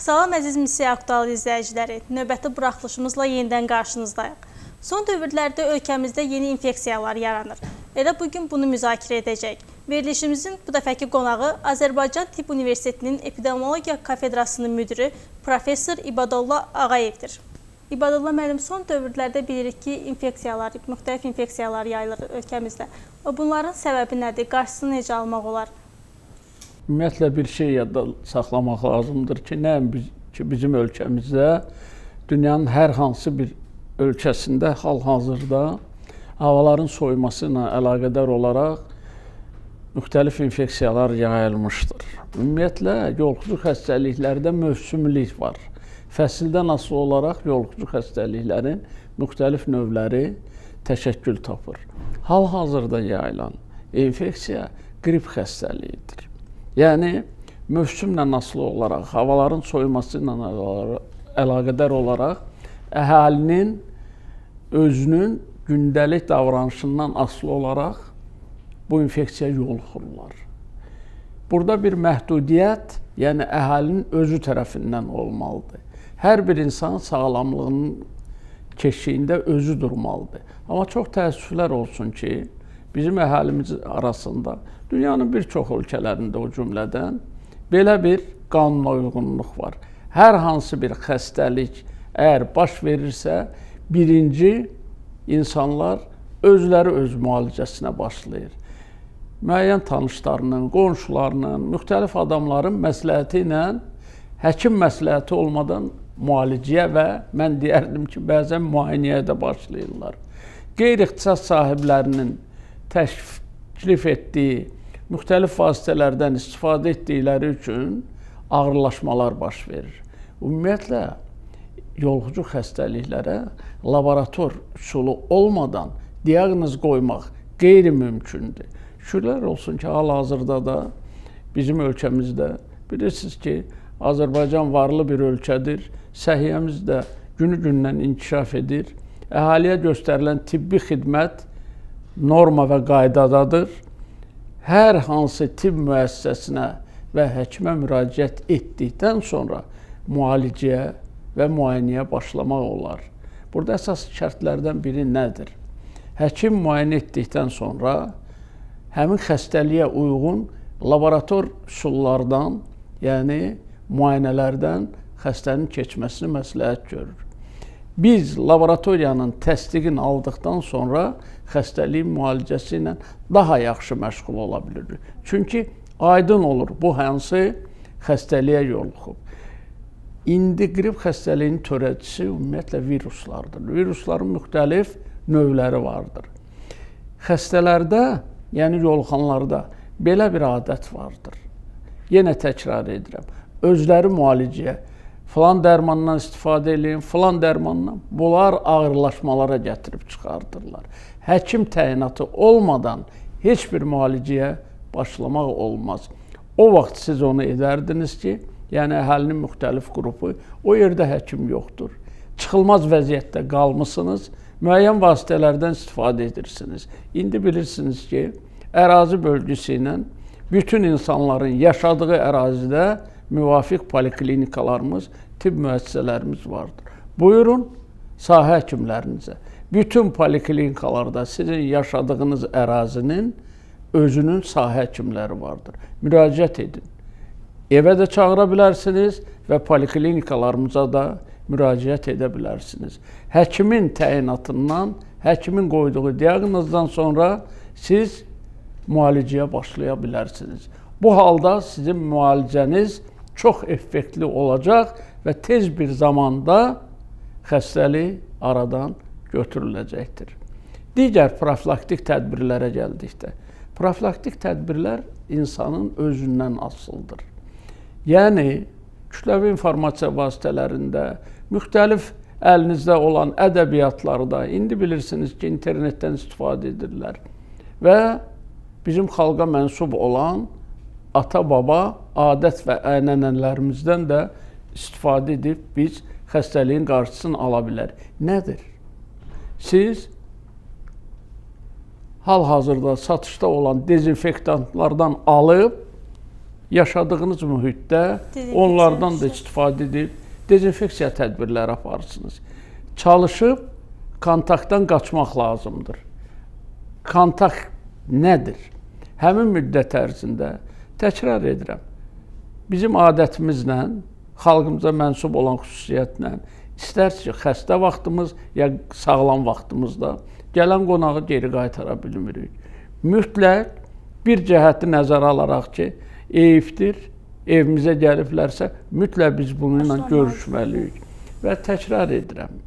Salam əziz Misya Aktual izləyiciləri. Növbəti buraxılışımızla yenidən qarşınızdayıq. Son dövrlərdə ölkəmizdə yeni infeksiyalar yaranır. Elə bu gün bunu müzakirə edəcəyik. Verilişimizin bu dəfəki qonağı Azərbaycan Tibb Universitetinin Epidemiologiya kafedrasının müdiri professor İbadullah Ağayevdir. İbadullah müəllim, son dövrlərdə bilirik ki, infeksiyalar, müxtəlif infeksiyalar yayılır ölkəmizdə. Bunların səbəbi nədir? Qarşısını necə almaq olar? Ümumiyyətlə bir şey yadda saxlamaq lazımdır ki, nə ki bizim ölkəmizdə, dünyanın hər hansı bir ölkəsində hal-hazırda havaların soyuması ilə əlaqədar olaraq müxtəlif infeksiyalar yayılmışdır. Ümumiyyətlə yoluxucu xəstəliklərdə mövsümlük var. Fəsildən asılı olaraq yoluxucu xəstəliklərin müxtəlif növləri təşəkkül tapır. Hal-hazırda yayılan infeksiya qrip xəstəliyidir. Yəni mövsümlə asılı olaraq, havaların soyuması ilə əlaqədar olaraq əhalinin özünün gündəlik davranışından asılı olaraq bu infeksiyaya yoluxurlar. Burada bir məhdudiyyət, yəni əhalinin özü tərəfindən olmalıdır. Hər bir insan sağlamlığının keşiyində özü durmalıdır. Amma çox təəssüflər olsun ki, bizim əhalimiz arasında dünyanın bir çox ölkələrində o cümlədən belə bir qanuna uyğunluq var. Hər hansı bir xəstəlik əgər baş verirsə, birinci insanlar özləri öz müalicəsinə başlayır. Müəyyən tanışlarının, qonşularının, müxtəlif adamların məsləhəti ilə, həkim məsləhəti olmadan müalicəyə və mən deyərdim ki, bəzən müayinəyə də başlayırlar. Qeyri-ixtisas sahiblərinin təklif etdiyi müxtəlif vasitələrdən istifadə etdikləri üçün ağırlaşmalar baş verir. Ümumiyyətlə, yoluxucu xəstəliklərə laborator üsulu olmadan diaqnoz qoymaq qeyri-mümkündür. Şükürlər olsun ki, hal-hazırda da bizim ölkəmizdə bilirsiniz ki, Azərbaycan varlı bir ölkədir, səhiyyəmiz də günü-gündən inkişaf edir. Əhaliyə göstərilən tibbi xidmət norma və qaydadadır. Hər hansı tibb müəssisəsinə və həkimə müraciət etdikdən sonra müalicəyə və müayinəyə başlamaq olar. Burada əsas şərtlərdən biri nədir? Həkim müayinə etdikdən sonra həmin xəstəliyə uyğun laborator üsullardan, yəni müayinələrdən xəstənin keçməsini məsləhət görür. Biz laboratoriyanın təsdiqini aldıqdan sonra xəstəliyin müalicəsi ilə daha yaxşı məşğul ola bilirik. Çünki aydın olur bu hansı xəstəliyə yoluxub. İndi qrip xəstəliyinin törədicisi ümumiyyətlə viruslardır. Virusların müxtəlif növləri vardır. Xəstələrdə, yəni yoluxanlarda belə bir adət vardır. Yenə təkrar edirəm. Özləri müalicəyə filan dərmandan istifadə eləyin, filan dərmandan. Bunlar ağırlaşmalara gətirib çıxardırlar. Həkim təyinatı olmadan heç bir müalicəyə başlamaq olmaz. O vaxt siz onu edərdiniz ki, yəni əhalinin müxtəlif qrupu, o yerdə həkim yoxdur. Çıxılmaz vəziyyətdə qalmısınız, müəyyən vasitələrdən istifadə edirsiniz. İndi bilirsiniz ki, ərazi bölgüsü ilə bütün insanların yaşadığı ərazidə müvafiq poliklinikalarımız, tibb müəssisələrimiz vardır. Buyurun sahə həkimlərinizə. Bütün poliklinikalarda sizin yaşadığınız ərazinin özünün sahə həkimləri vardır. Müraciət edin. Evə də çağıra bilərsiniz və poliklinikalarımıza da müraciət edə bilərsiniz. Həkimin təyinatından, həkimin qoyduğu diaqnozdan sonra siz müalicəyə başlaya bilərsiniz. Bu halda sizin müalicəniz çox effektli olacaq və tez bir zamanda xəstəlik aradan götürüləcəkdir. Digər profilaktik tədbirlərə gəldikdə, profilaktik tədbirlər insanın özündən asılıdır. Yəni, kütləvi informasiya vasitələrində, müxtəlif əlinizdə olan ədəbiyyatlarda, indi bilirsiniz ki, internetdən istifadə edirlər və bizim xalqa mənsub olan ata-baba adət və ənənələrimizdən də istifadə edib biz xəstəliyin qarşısını ala bilərik. Nədir? Siz hal-hazırda satışda olan dezinfektantlardan alıb Yaşadığınız mühitdə onlardan da istifadə edib dezinfeksiya tədbirləri aparırsınız. Çalışıb kontaktdan qaçmaq lazımdır. Kontakt nədir? Həmin müddət ərzində təkrar edirəm. Bizim adətimizlə, xalqımıza mənsub olan xüsusiyyətlə, istər ki, xəstə vaxtımız ya sağlam vaxtımızda gələn qonağı geri qaytara bilmirik. Mütləq bir cəhəti nəzərə alaraq ki, eyibdir, evimizə gəliblərsə, mütləq biz bununla görüşməliyik. Və təkrar edirəm,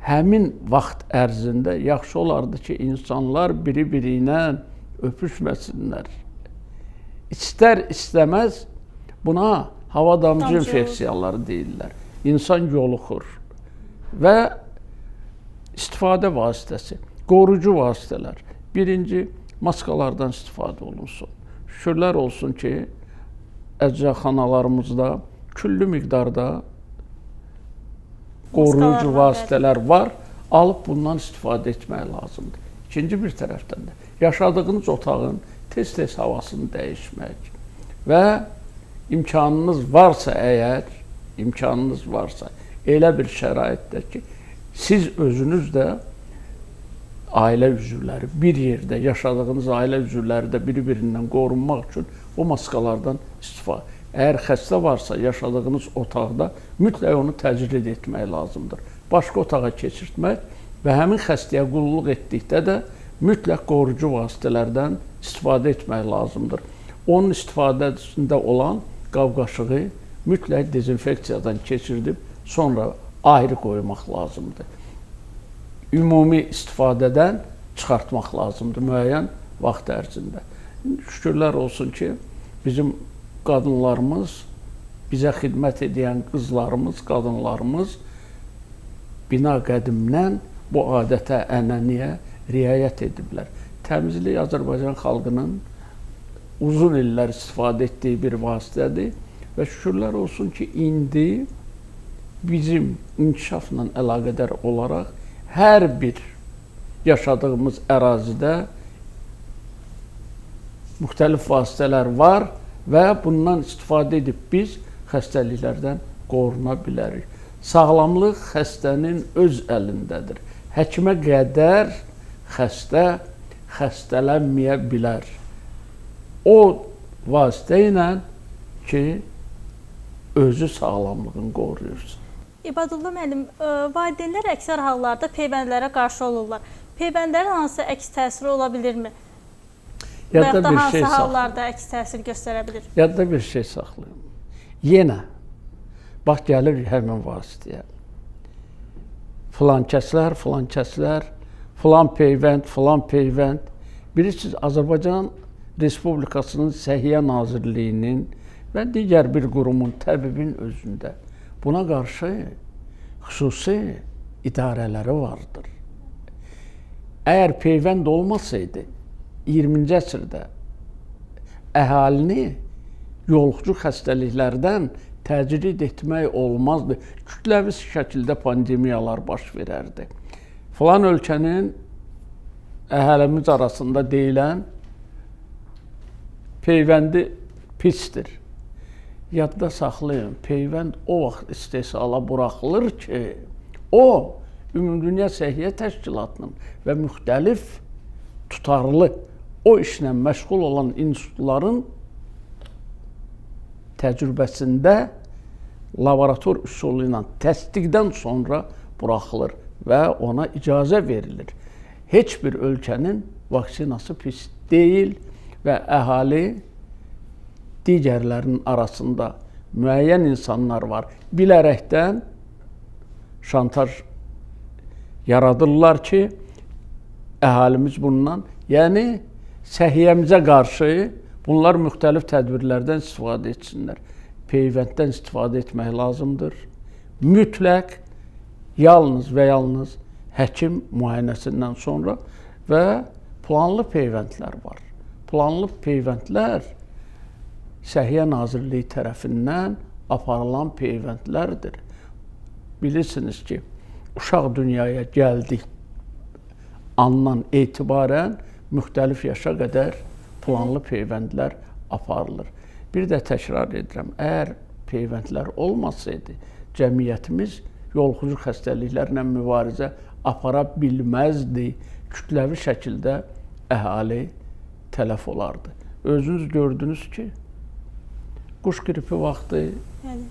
həmin vaxt ərzində yaxşı olardı ki, insanlar biri-biri ilə öpüşməsinlər. İstər istəməz buna hava damcı infeksiyaları deyirlər. İnsan yoluxur və istifadə vasitəsi, qoruyucu vasitələr. Birinci, maskalardan istifadə olunsun. Şükürlər olsun ki, əczaxanalarımızda küllü miqdarda qoruyucu vasitələr var, alıb bundan istifadə etmək lazımdır. İkinci bir tərəfdən də yaşadığınız otağın tez-tez havasını dəyişmək və imkanınız varsa əgər, imkanınız varsa elə bir şəraitdə ki, siz özünüz də ailə üzvləri bir yerdə, yaşadığınız ailə üzvləri də biri-birindən qorunmaq üçün o maskalardan istifadə. Əgər xəstə varsa yaşadığınız otaqda mütləq onu təcrid etmək lazımdır. Başqa otağa keçirtmək və həmin xəstəyə qulluq etdikdə də mütləq qoruyucu vasitələrdən istifadə etmək lazımdır. Onun istifadəsində olan qab-qaşığı mütləq dezinfeksiyadan keçirdib sonra ayrı qoymaq lazımdır. Ümumi istifadədən çıxartmaq lazımdır müəyyən vaxt ərzində. Şükürlər olsun ki, bizim qadınlarımız, bizə xidmət edən qızlarımız, qadınlarımız bina qədimdən bu adətə, ənənəyə riayət ediblər. Təmizlik Azərbaycan xalqının uzun illər istifadə etdiyi bir vasitədir və şükürlər olsun ki, indi bizim inkişafla əlaqədar olaraq hər bir yaşadığımız ərazidə müxtəlif vasitələr var və bundan istifadə edib biz xəstəliklərdən qoruna bilərik. Sağlamlıq xəstənin öz əlindədir. Həkimə qədər xəstə xəstələnməyə bilər. O vasitə ilə ki, özü sağlamlığını qoruyursun. İbadullah müəllim, valideynlər əksər hallarda peyvəndlərə qarşı olurlar. Peyvəndlərin hansı əks təsiri ola bilirmi? Və yaxud da hansı hallarda əks təsir göstərə bilir? Yadda bir şey saxlayın. Yenə, bax gəlir həmin vasitəyə. Filan kəslər, filan kəslər, filan peyvənd, filan peyvənd. Bilirsiniz, Azərbaycan Respublikasının Səhiyyə Nazirliyinin və digər bir qurumun, təbibin özündə buna qarşı xüsusi idarələri vardır. Əgər peyvənd olmasaydı, 20-ci əsrdə əhalini yoluxucu xəstəliklərdən təcrid etmək olmazdı. Kütləvi şəkildə pandemiyalar baş verərdi. Filan ölkənin əhalimiz arasında deyilən peyvəndi pisdir. Yadda saxlayın, peyvənd o vaxt istehsala buraxılır ki, o, Ümumdünya Səhiyyə Təşkilatının və müxtəlif tutarlı o işlə məşğul olan institutların təcrübəsində laborator üsulu ilə təsdiqdən sonra buraxılır və ona icazə verilir. Heç bir ölkənin vaksinası pis deyil və əhali digərlərinin arasında müəyyən insanlar var. Bilərəkdən şantaj yaradırlar ki, əhalimiz bundan, yəni səhiyyəmizə qarşı bunlar müxtəlif tədbirlərdən istifadə etsinlər. Peyvənddən istifadə etmək lazımdır. Mütləq yalnız və yalnız həkim müayinəsindən sonra və planlı peyvəndlər var. Planlı peyvəndlər Səhiyyə Nazirliyi tərəfindən aparılan peyvəndlərdir. Bilirsiniz ki, uşaq dünyaya gəldik andan etibarən müxtəlif yaşa qədər planlı peyvəndlər aparılır. Bir də təkrar edirəm, əgər peyvəndlər olmasaydı, cəmiyyətimiz yoluxucu xəstəliklərlə mübarizə apara bilməzdi. Kütləvi şəkildə əhali tələf olardı. Özünüz gördünüz ki, quş qripi vaxtı, bəli.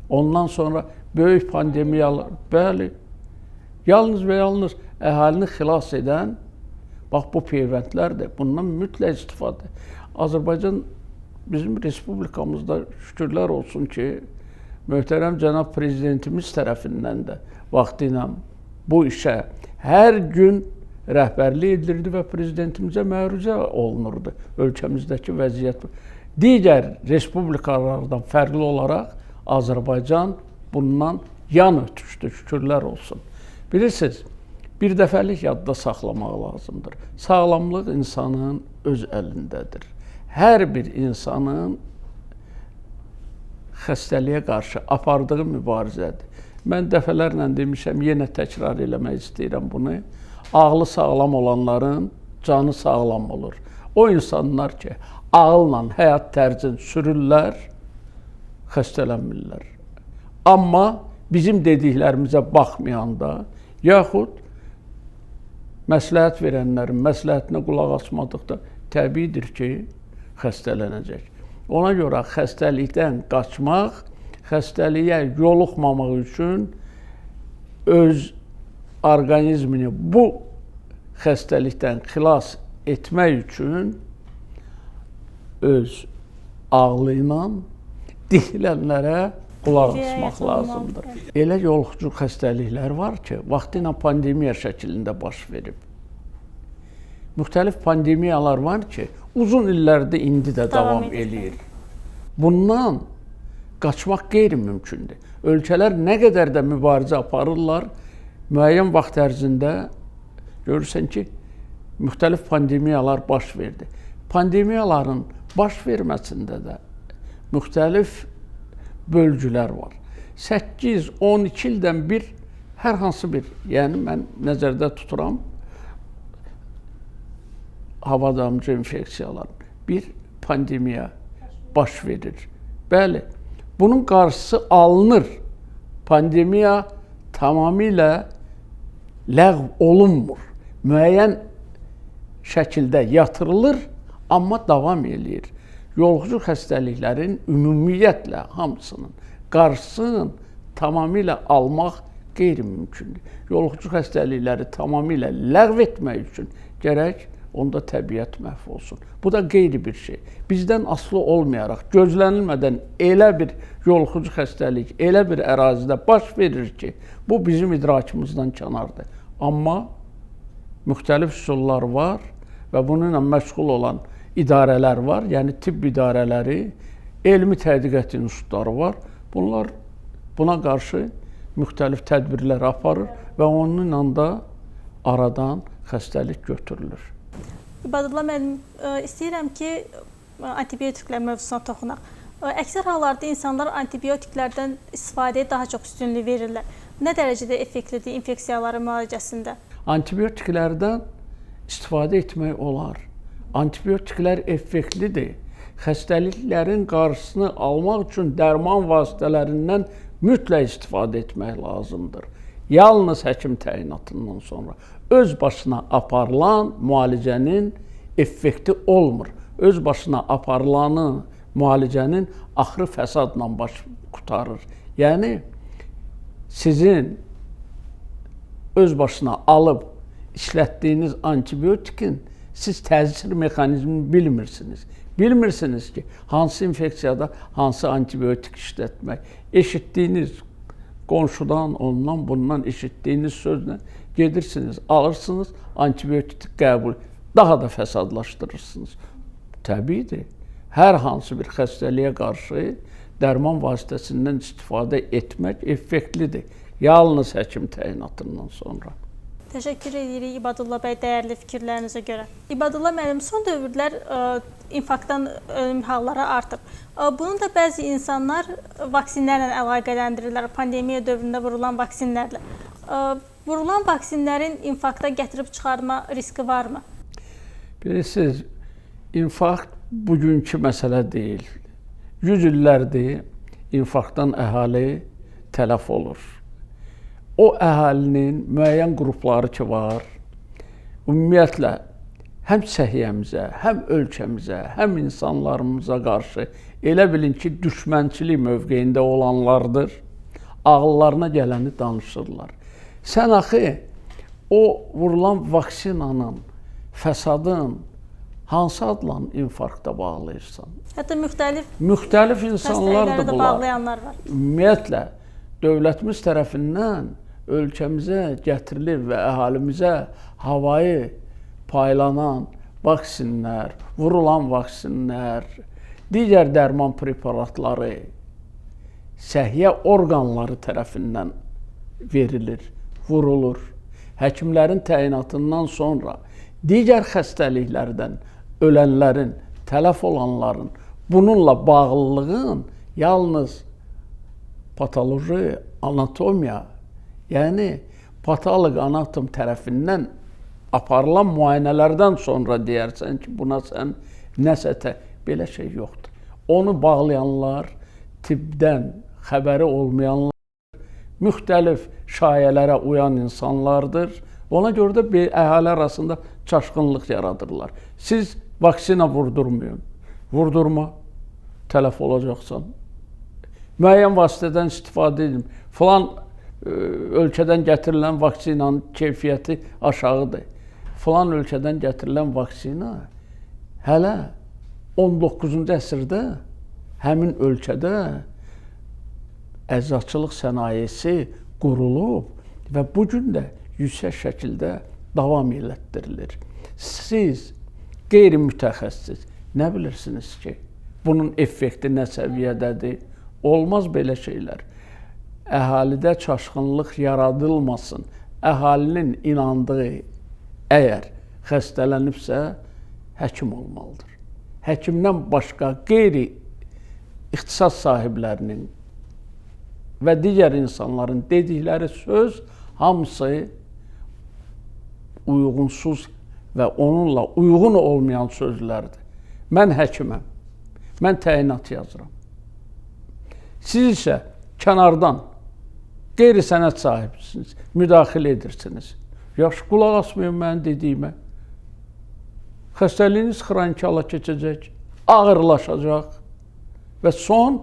Ondan sonra böyük pandemiyalar, bəli, yalnız və yalnız əhalini xilas edən, bax bu peyvəndlərdir. Bundan mütləq istifadə. Azərbaycan bizim respublikamızda şükürlər olsun ki, möhtərəm cənab prezidentimiz tərəfindən də vaxtı ilə bu işə hər gün rəhbərlik edilirdi və prezidentimizə məruzə olunurdu ölkəmizdəki vəziyyət. Digər respublikalardan fərqli olaraq Azərbaycan bundan yan ötüşdü, şükürlər olsun. Bilirsiniz, bir dəfəlik yadda saxlamaq lazımdır. Sağlamlıq insanın öz əlindədir. Hər bir insanın xəstəliyə qarşı apardığı mübarizədir. Mən dəfələrlə demişəm, yenə təkrar eləmək istəyirəm bunu. Ağlı sağlam olanların canı sağlam olur. O insanlar ki, ağılla həyat tərzini sürürlər, xəstələnmirlər. Amma bizim dediklərimizə baxmayanda, yaxud məsləhət verənlərin məsləhətinə qulaq asmadıqda təbiidir ki, xəstələnəcək. Ona görə xəstəlikdən qaçmaq, xəstəliyə yoluxmamaq üçün öz orqanizmini bu xəstəlikdən xilas etmək üçün öz ağlı ilə deyilənlərə qulaq asmaq lazımdır. Elə yoluxucu xəstəliklər var ki, vaxtı ilə pandemiya şəklində baş verib. Müxtəlif pandemiyalar var ki, uzun illərdir indi də davam eləyir. Bundan qaçmaq qeyri-mümkündür. Ölkələr nə qədər də mübarizə aparırlar, müəyyən vaxt ərzində görürsən ki, müxtəlif pandemiyalar baş verdi. Pandemiyaların baş verməsində də müxtəlif bölgülər var. 8-12 ildən bir hər hansı bir, yəni mən nəzərdə tuturam, hava damcı infeksiyaların bir pandemiya baş verir. Bəli, bunun qarşısı alınır. Pandemiya tamamilə ləğv olunmur. Müəyyən şəkildə yatırılır, amma davam eləyir. Yoluxucu xəstəliklərin ümumiyyətlə hamısının qarşısını tamamilə almaq qeyri-mümkündür. Yoluxucu xəstəlikləri tamamilə ləğv etmək üçün gərək onda təbiət məhv olsun. Bu da qeyri bir şey. Bizdən asılı olmayaraq, gözlənilmədən elə bir yoluxucu xəstəlik, elə bir ərazidə baş verir ki, bu bizim idrakımızdan kənardır. Amma müxtəlif üsullar var və bununla məşğul olan idarələr var, yəni tibb idarələri, elmi tədqiqat institutları var. Bunlar buna qarşı müxtəlif tədbirlər aparır və onunla da aradan xəstəlik götürülür. İbadullah müəllim, istəyirəm ki, antibiotiklər mövzusuna toxunaq. Əksər hallarda insanlar antibiotiklərdən istifadəyə daha çox üstünlük verirlər. Nə dərəcədə effektlidir infeksiyaların müalicəsində? Antibiotiklərdən istifadə etmək olar. Antibiotiklər effektlidir. Xəstəliklərin qarşısını almaq üçün dərman vasitələrindən mütləq istifadə etmək lazımdır. Yalnız həkim təyinatından sonra öz başına aparılan müalicənin effekti olmur. Öz başına aparılanı müalicənin axırı fəsadla baş qurtarır. Yəni sizin öz başına alıb işlətdiyiniz antibiotikin siz təsir mexanizmini bilmirsiniz. Bilmirsiniz ki, hansı infeksiyada hansı antibiotik işlətmək. Eşitdiyiniz qonşudan, ondan, bundan eşitdiyiniz sözlə gedirsiniz, alırsınız, antibiotik qəbul, daha da fəsadlaşdırırsınız. Təbiidir. Hər hansı bir xəstəliyə qarşı dərman vasitəsindən istifadə etmək effektlidir. Yalnız həkim təyinatından sonra. Təşəkkür edirik İbadullah bəy dəyərli fikirlərinizə görə. İbadullah müəllim, son dövrlər infarktdan ölüm halları artıb. Bunu da bəzi insanlar vaksinlərlə əlaqələndirirlər, pandemiya dövründə vurulan vaksinlərlə. Vurulan vaksinlərin infarkta gətirib çıxarma riski varmı? Bilirsiniz, infarkt bugünkü məsələ deyil. 100 illərdir infarktdan əhali tələf olur. O əhalinin müəyyən qrupları ki var, ümumiyyətlə həm səhiyyəmizə, həm ölkəmizə, həm insanlarımıza qarşı elə bilin ki, düşmənçilik mövqeyində olanlardır. Ağıllarına gələni danışırlar. Sən axı o vurulan vaksinanın, fəsadın hansı adla infarkta bağlayırsan? Hətta müxtəlif insanlardır bunlar. Bağlayanlar var. Ümumiyyətlə dövlətimiz tərəfindən ölkəmizə gətirilir və əhalimizə havayı paylanan vaksinlər, vurulan vaksinlər, digər dərman preparatları səhiyyə orqanları tərəfindən verilir, vurulur. Həkimlərin təyinatından sonra digər xəstəliklərdən ölənlərin, tələf olanların bununla bağlılığın yalnız patoloji, anatomiya, yəni patoloq anatom tərəfindən aparılan müayinələrdən sonra deyərsən ki, buna sən nəsə belə şey yoxdur. Onu bağlayanlar, tibbdən xəbəri olmayanlar, müxtəlif şayələrə uyan insanlardır. Ona görə də bir əhali arasında çaşqınlıq yaradırlar. Siz vaksina vurdurmayın. Vurdurma, tələf olacaqsan. Müəyyən vasitədən istifadə edin. Filan ölkədən gətirilən vaksinanın keyfiyyəti aşağıdır. Filan ölkədən gətirilən vaksina hələ 19-cu əsrdə həmin ölkədə əczaçılıq sənayesi qurulub və bu gün də yüksək şəkildə davam elətdirilir. Siz qeyri-mütəxəssis nə bilirsiniz ki, bunun effekti nə səviyyədədir? Olmaz belə şeylər. Əhalidə çaşqınlıq yaradılmasın. Əhalinin inandığı əgər xəstələnibsə, həkim olmalıdır. Həkimdən başqa qeyri ixtisas sahiblərinin və digər insanların dedikləri söz hamısı uyğunsuz və onunla uyğun olmayan sözlərdir. Mən həkiməm, mən təyinat yazıram. Siz isə kənardan qeyri-sənəd sahibisiniz, müdaxilə edirsiniz. Yaxşı, qulaq asmayın mənim dediyimə. Xəstəliyiniz xroniki hala keçəcək, ağırlaşacaq və son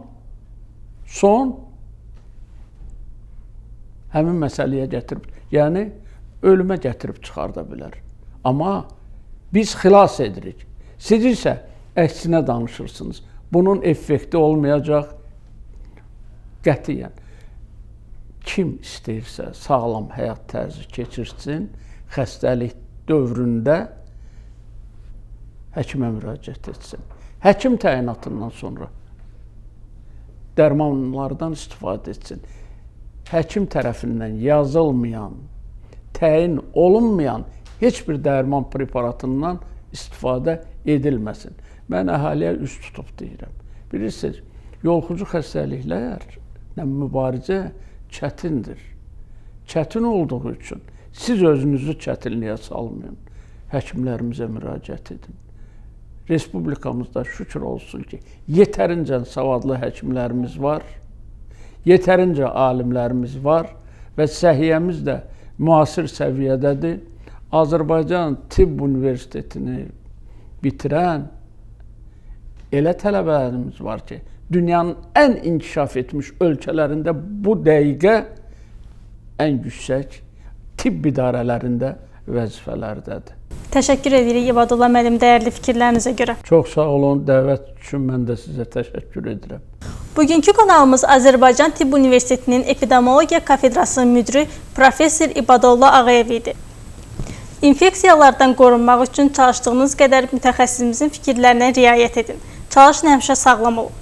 həmin məsələyə gətirib, yəni ölümə gətirib çıxarda bilər. Amma biz xilas edirik. Siz isə əksinə danışırsınız. Bunun effekti olmayacaq qətiyyən. Kim istəyirsə sağlam həyat tərzi keçirsin, xəstəlik dövründə həkimə müraciət etsin. Həkim təyinatından sonra dərmanlardan istifadə etsin. Həkim tərəfindən yazılmayan, təyin olunmayan heç bir dərman preparatından istifadə edilməsin. Mən əhaliyə üz tutub deyirəm. Bilirsiniz, yolxucu xəstəliklərlə mübarizə çətindir. Çətin olduğu üçün siz özünüzü çətinliyə salmayın. Həkimlərimizə müraciət edin. Respublikamızda şükür olsun ki, yetərincə savadlı həkimlərimiz var, yetərincə alimlərimiz var və səhiyyəmiz də müasir səviyyədədir. Azərbaycan Tibb Universitetini bitirən elə tələbələrimiz var ki, dünyanın ən inkişaf etmiş ölkələrində bu dəqiqə ən yüksək tibb idarələrində vəzifələrdədir. Təşəkkür edirik İbadullah müəllim dəyərli fikirlərinizə görə. Çox sağ olun, dəvət üçün mən də sizə təşəkkür edirəm. Bugünkü qonağımız Azərbaycan Tibb Universitetinin Epidemiologiya Kafedrasının müdiri professor İbadullah Ağayev idi. İnfeksiyalardan qorunmaq üçün çalışdığınız qədər mütəxəssisimizin fikirlərinə riayət edin. Çalışın həmişə sağlam olun.